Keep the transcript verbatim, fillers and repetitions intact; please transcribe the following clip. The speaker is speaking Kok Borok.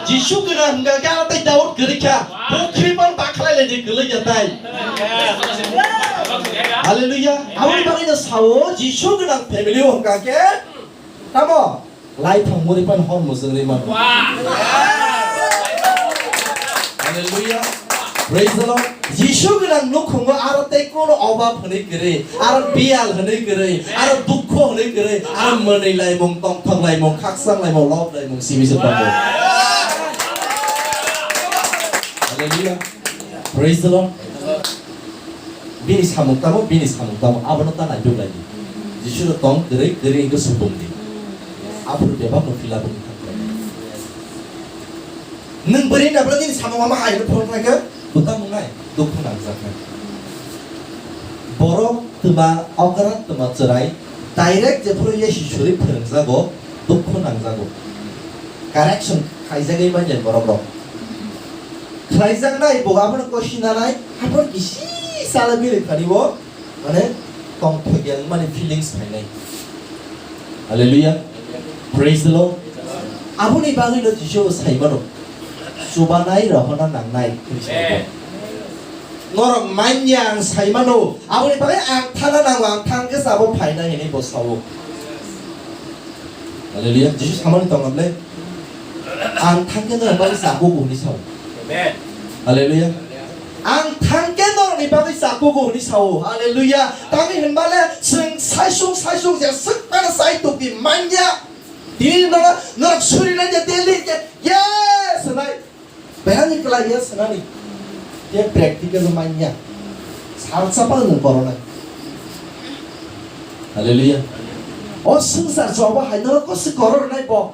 Jisu gwnang hwnkha khe aro tei Daud kwrwi kha. Bo khriban bakhlai lai de kwlwi ya tai. Hallelujah. Aboni bagwi no sao Jisu gwnang family o hwnkha khe tamo lai thang muri pan hor mujung ri mano. Hallelujah. Praise the Lord. Jisu gwnang nukhungo aro tei kono obab hwnwi kwrwi, aro biyal hwnwi kwrwi, aro dukho hwnwi kwrwi, aro mwnwi laimung, tongthok laimung, khakchang laimung, lob laimung simi se tongo. Hallelujah. Praise the Lord. Bini samung tamo, bini samung tamo, abono ta naituk lai di. Jisu no tong kwrwi, kwrwi hwnkhe supung di. Aphuru bebak no phila bwkha. Nwng bwrwi na bwrwi nini samung ama hai rw phone khlai khe, buta mwngnai, dukhu nangjaknai. Borok twma okra twma chwrai direct jephuru Yesu suri phwrwngjago, dukhu nangjago. Correction khaijagwi manya borok rok. Khlaijaknai bo abono kosinanai, abono kisi sala biri thani bo. Mane, tongthok ya wngmani feelings phainai. Hallelujah. Praise the Lord. Aboni bagwi no Jisu sai mano. Chubanai rohorna nangnai. Amen. Norok manya ang sai mano. Aboni bagwi ang thana nango, ang thang khe sabo phainai hinwi bo sao. Hallelujah. Jisu samani tong le. Ang thang khe norok bagwi sa kuku hinwi sao. Amen. Hallelujah. Ang thang khe norok ni bagwi sa kuku hinwi sao. Hallelujah. Tamni hinba le chwng saisung saisung je swk tana sai tukdi manya. Tini norok, norok suri nai je Delhi je yes nai. Behani kelai ya senani. Dia practical manya. Salsa pa nung korona. Hallelujah. O swngchar joba hai no ko se koror nai bo.